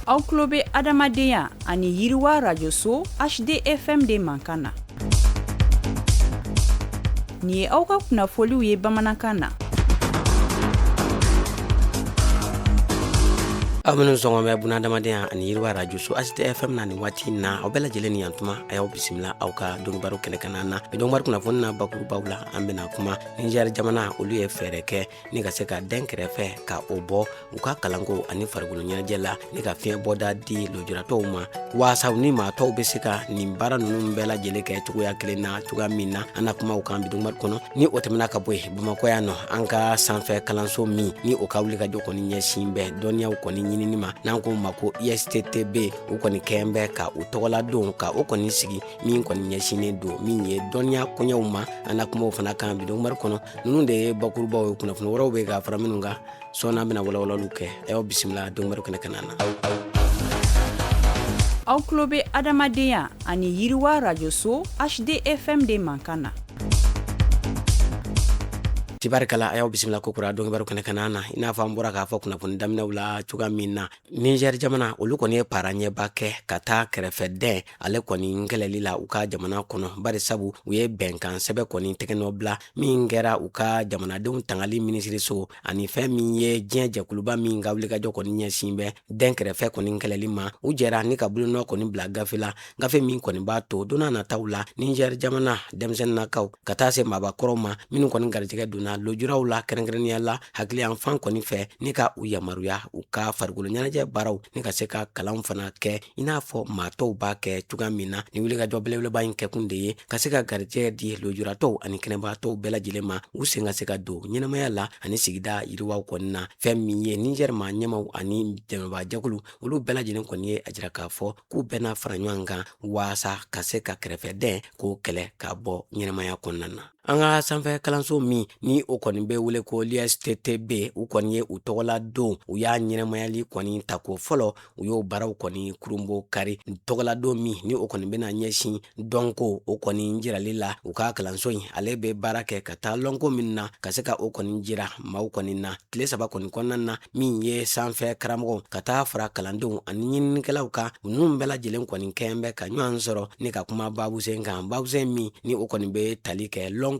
Aw tulo bɛ adamadenya ani yiriwa rajoso HDFM de mankan na. Nin ye aw ka kunnafoliw ye bamanankan na. Aw minnu sɔgɔlen bɛ bunadamadenya ani yiriwa rajoso HDFM na nin waati in na, aw bɛɛ lajɛlen ni yantuma. A y'aw bisimila aw ka donkibaru kɛnɛ kan na. Bi donkibaru kunnafoni na bakurubaw la, an bɛna kuma Niger jamana, olu ye fɛɛrɛ kɛ ni ka se ka dɛn kɛrɛfɛ ka o bɔ u ka kalanko ani farikolo ɲɛnajɛ la, ni ka fiɲɛ bɔda di lujuratɔw ma, waasa u ni maa tɔw bɛ se ka nin baara ninnu bɛɛ lajɛlen kɛ cogoya kelen na cogoya min na. An na kuma o kan bi donkibaru kɔnɔ. Ni o tɛmɛna ka bɔ yen, Bamakɔ yan nɔ, an ka sanfɛ kalanso min ni o ka wulikajɔ kɔni ɲɛsin bɛ dɔnniyaw kɔni ɲinini ma, n'an k'o ma ko ISTTB, u kɔni kɛn bɛ ka u tɔgɔladon ka o kɔni sigi min kɔni ɲɛsinnen don min ye dɔnniya koɲɛw ma. An na kuma o fana kan bi donkibaru kɔnɔ. Ninnu de ye bakurubaw ye. Kunnafoni wɛrɛw bɛ ka fara minnu kan sɔɔni, an bɛna walawalaliw kɛ. A y'aw bisimila donkibaru kɛnɛ kan na. Aw tulo bɛ adamadenya ani yiriwa rajoso HDFM de mankan na. Tibarikala, a y'aw bisimila kokura donkibaru kɛnɛ kan na. I n'a fɔ an bɔra k'a fɔ kunnafoni daminɛw la cogoya min na, Niger jamana, olu kɔni ye para ɲɛba kɛ ka taa kɛrɛfɛ dɛn ale kɔni kɛlɛli la u ka jamana kɔnɔ, bari sabu u ye bɛnkan sɛbɛ kɔni tɛgɛnɔ bila min kɛra u ka jamanadenw tangali minisiriso ani fɛn min ye diɲɛ jɛkuluba min ka wulikajɔ kɔni ɲɛsin bɛ dɛn kɛrɛfɛ kɔni kɛlɛli ma. U jɛra ni ka bolonɔ kɔni bila gafe la, gafe min kɔni b'a to don n'a nataw la Niger jamana denmisɛnninnakaw ka taa se maabakɔrɔw ma minnu kɔni garijɛgɛ donna lujuraw la, kɛrɛnkɛrɛnnenya la hakiliyanfan kɔni fɛ, ni ka u yamaruya u ka farikolo ɲɛnajɛ baaraw ni ka se ka kalanw fana kɛ i n'a fɔ maa tɔw b'a kɛ cogoya min na. Ni wulikajɔ belebeleba in kɛkun de ye ka se ka garijɛgɛ di lujuratɔw ani kɛnɛbaatɔw bɛɛ lajɛlen ma, u sen ka se ka don ɲɛnamaya la ani sigida yiriwaw kɔni na. Fɛn min ye Niger maa ɲɛmaw ani dɛmɛbaajɛkulu, olu bɛɛ lajɛlen kɔni ye a jira k'a fɔ k'u bɛna fara ɲɔgɔn kan waasa ka se ka kɛrɛfɛdɛn k'o kɛlɛ ka bɔ ɲɛnamaya kɔnɔna na. An ka sanfɛ kalanso min ni o kɔni bɛ wele ko l'ISTTB, u kɔni ye u tɔgɔla don, u y'a ɲɛnamayali kɔni tako fɔlɔ, u y'o baaraw kɔni kurunbo kari. Tɔgɔladon min ni o kɔni bɛna ɲɛsin dɔnko o kɔni jirali la, u ka kalanso in ale bɛ baara kɛ ka taa lɔnko min na, ka se ka o kɔni jira maaw kɔni na tile 3 kɔni kɔnɔna na, min ye sanfɛ karamɔgɔw ka taa fara kalandenw ani ɲininikɛlaw kan. Ninnu bɛɛ lajɛlen kɔni kɛn bɛ ka ɲɔgɔn sɔrɔ ni ka kuma babusen kan, babusen min ni o kɔni bɛ tali kɛ lɔnko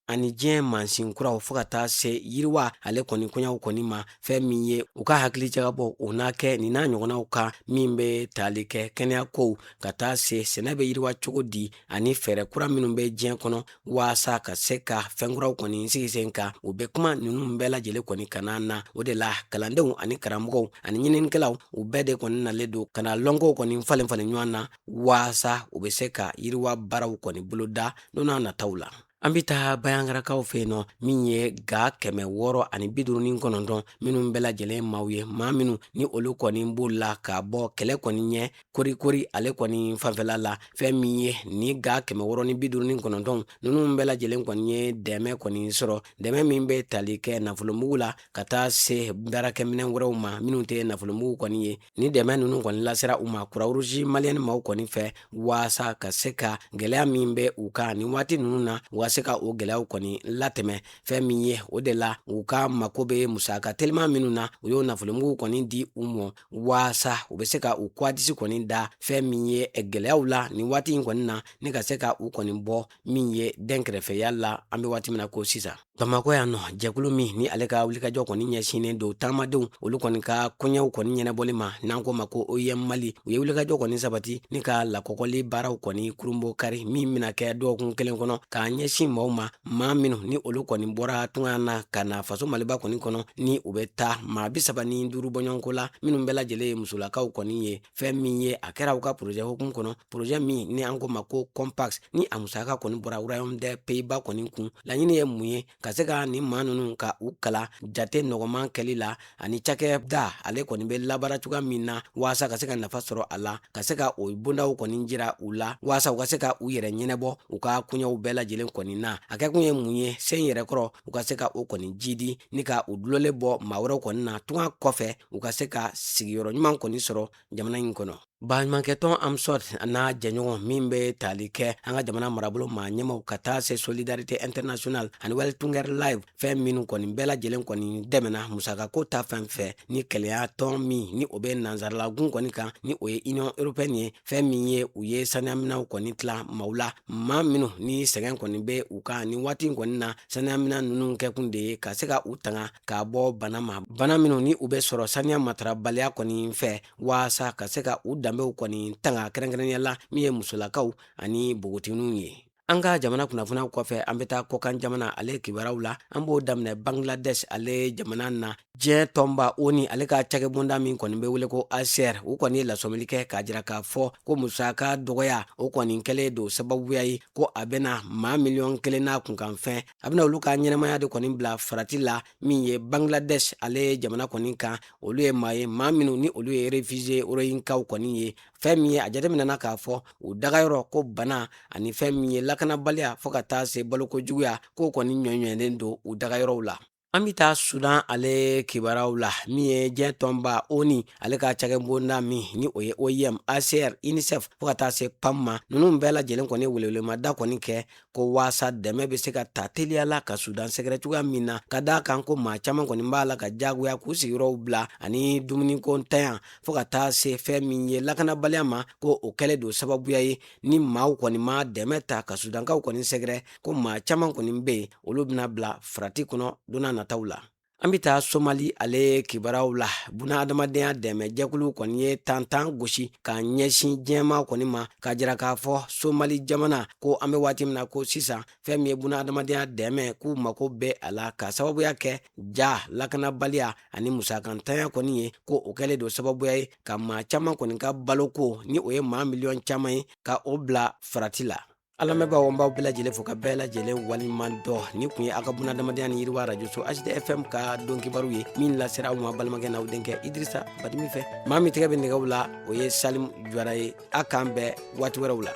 ani diɲɛ mansin kuraw fo ka taa se yiriwa ale kɔni koɲaw kɔni ma. Fɛn min ye u ka hakili jagabɔ o n'a kɛ nin n'a ɲɔgɔnnaw kan min bɛ tali kɛ kɛnɛya kow ka taa se sɛnɛ bɛ yiriwa cogo di ani fɛɛrɛ kura minnu bɛ diɲɛ kɔnɔ waasa ka se ka fɛn kuraw kɔni sigi sen kan, u bɛ kuma ninnu bɛɛ lajɛlen kɔni kan na. O de la kalandenw ani karamɔgɔw ani ɲininikɛlaw, u bɛɛ de kɔni nalen don ka na lɔnkow kɔni falen falen ɲɔgɔn na waasa u bɛ se ka yiriwa baaraw kɔni boloda don n'a nataw la. An bɛ taa Bayangarakaw fɛ yen nɔ, min ye ga 659 minnu bɛɛ lajɛlen maaw ye, maa minnu ni olu kɔni bolila ka bɔ kɛlɛ kɔni ɲɛ Korikori ale kɔni fanfɛla la. Fɛn min ye ni ga 659 ninnu bɛɛ lajɛlen kɔni ye dɛmɛ kɔni sɔrɔ, dɛmɛ min bɛ tali kɛ nafolomugu la ka taa se baarakɛminɛn wɛrɛw ma minnu tɛ nafolomugu kɔni ye. Ni dɛmɛ ninnu kɔni lasera u ma Croix-Rouge malienne maaw kɔni fɛ waasa ka se ka gɛlɛya min bɛ u kan nin waati ninnu na, u ka se ka o gɛlɛyaw kɔni latɛmɛ. Fɛn min ye o de la u ka mako bɛ musaka teliman minnu na, u y'o nafolomugu kɔni di u ma waasa u bɛ se ka u kwadisi kɔni da fɛn min ye gɛlɛyaw la nin waati in kɔni na, ni ka se ka u kɔni bɔ min ye dɛnkɛrɛfɛya la an bɛ waati min na ko sisan. Bamakɔ yan nɔ, jɛkulu min ni ale ka wulikajɔ kɔni ɲɛsinnen don taamadenw olu kɔni ka koɲɛw kɔni ɲɛnabɔli ma, n'an k'o ma ko OIM Mali, u ye wulikajɔ kɔni sabati ni ka lakɔkɔli baaraw kɔni kurunbo kari min bɛna kɛ dɔgɔkun kelen kɔnɔ k'a ɲɛsin maaw ma, maa minnu ni olu kɔni bɔra tunga na ka na faso Maliba kɔni kɔnɔ, ni u bɛ taa maa 35 bɔɲɔgɔnko la, minnu bɛɛ lajɛlen ye musolakaw kɔni ye. Fɛn min ye a kɛra u ka projet hukumu kɔnɔ, projet min ni an ko ma ko Compax, ni a musaka kɔni bɔra Royaume des Pays-Bas kɔni kun. Laɲini ye mun ye? Ka se ka nin maa ninnu ka u kalan jate nɔgɔman kɛli la ani cakɛda ale kɔni bɛ labaara cogoya min na waasa ka se ka nafa sɔrɔ a la, ka se ka o bondaw kɔni jira u la waasa u ka se ka u yɛrɛ ɲɛnabɔ u ka koɲɛw bɛɛ lajɛlen kɔni na. A kɛkun ye mun ye? Sen yɛrɛ kɔrɔ, u ka se ka o kɔni jidi ni ka u dulonlen bɔ maa wɛrɛw kɔni na tunga kɔfɛ, u ka se ka sigiyɔrɔ ɲuman kɔni sɔrɔ jamana in kɔnɔ. Baɲumankɛtɔn AMSODE n'a jɛɲɔgɔn min bɛ tali kɛ an ka jamana marabolo maa ɲɛmaw ka taa se Solidarité Internationale ani Welthungerhilfe, fɛn minnu kɔni bɛɛ lajɛlen kɔni dɛmɛna musakako ta fan fɛ ni kelenya tɔn min ni o bɛ nansaralagun kɔni kan, ni o ye Union européenne ye, fɛn min ye u ye saniyaminɛnw kɔni tila maaw la, maa minnu ni sɛgɛn kɔni bɛ u kan ni waati in kɔni na. Saniyaminɛn ninnu kɛkun de ye ka se ka u tanga ka bɔ bana ma, bana minnu ni u bɛ sɔrɔ saniya matarabaliya kɔni fɛ, waasa ka se ka u danbew kɔni tanga, kɛrɛnkɛrɛnnenya la min ye musolakaw ani npogotigininw ye. An ka jamana kunnafoniyaw kɔfɛ, an bɛ taa kɔkan jamana ale kibaruyaw la. An b'o daminɛ Bangladesh ale jamana na. Diɲɛ tɔnba ONU ale ka cakɛbonda min kɔni bɛ wele ko HCR, u kɔni ye lasɔmili kɛ k'a jira k'a fɔ ko musaka dɔgɔya o kɔni kɛlen don sababuya ye ko a bɛna maa 1 miliyɔn n'a kunkanfɛn, a bɛna olu ka ɲɛnamaya de kɔni bila farati la. Min ye Bangladesh ale jamana kɔni kan, olu ye maa ye, maa minnu ni olu ye réfugié rohinkaw kɔni ye. Fɛn min ye a jateminɛna k'a fɔ u dagayɔrɔ ko bana ani fɛn min ye lakanabaliya fo ka taa se baloko juguya, k'o kɔni ɲɔɲɔlen don u dagayɔrɔw la. An bɛ taa Sudan ale kibaruyaw la. Min ye diɲɛ tɔnba ONU ale ka cakɛbonda min ni o ye OIM, HCR, UNICEF fo ka taa se PAM ma, ninnu bɛɛ lajɛlen kɔni welewelemada kɔni kɛ ko waasa dɛmɛ bɛ se ka ta teliya la ka Sudan sɛgɛrɛ cogoya min na, ka d'a kan ko maa caman kɔni b'a la ka jagoya k'u sigiyɔrɔw bila, ani dumuniko ntanya fo ka taa se fɛn min ye lakanabaliya ma, ko o kɛlen don sababuya ye ni maaw kɔni ma dɛmɛ ta ka Sudankaw kɔni sɛgɛrɛ, ko maa caman kɔni bɛ yen, olu bɛna bila farati kɔnɔ don nataw la. An bɛ taa Somali ale kibaruyaw la. Buna adamadenya dɛmɛ jɛkulu kɔni ye tantan gosi ka ɲɛsin diɲɛma kɔni ma, k'a jira k'a fɔ Somali jamana ko an bɛ waati min na ko sisan, fɛn min ye buna adamadenya dɛmɛ, k'u mako bɛ a la, ka sababuya kɛ ja lakanabaliya ani musakantanya kɔni ye, ko o kɛlen don sababuya ye ka maa caman kɔni ka baloko, ni o ye maa miliyɔn caman ye, ka o bila farati la. An lamɛnbaaw, an b'aw bɛɛ lajɛlen fo ka bɛɛ lajɛlen waleɲuman dɔn. Ni kun ye aw ka buna adamadenya ni yiriwa arajoso HDFM ka don kibaru ye, min lasera aw ma balimakɛ n'aw denkɛ Idirisa Badimi fɛ. Maa min tɛgɛ bɛ nɛgɛw la, o ye Salim Jara ye. A k'an bɛn waati wɛrɛw la.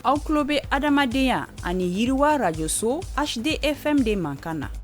Aw tulo bɛ adamadenya ani yiriwa rajoso HDFM de mankan na.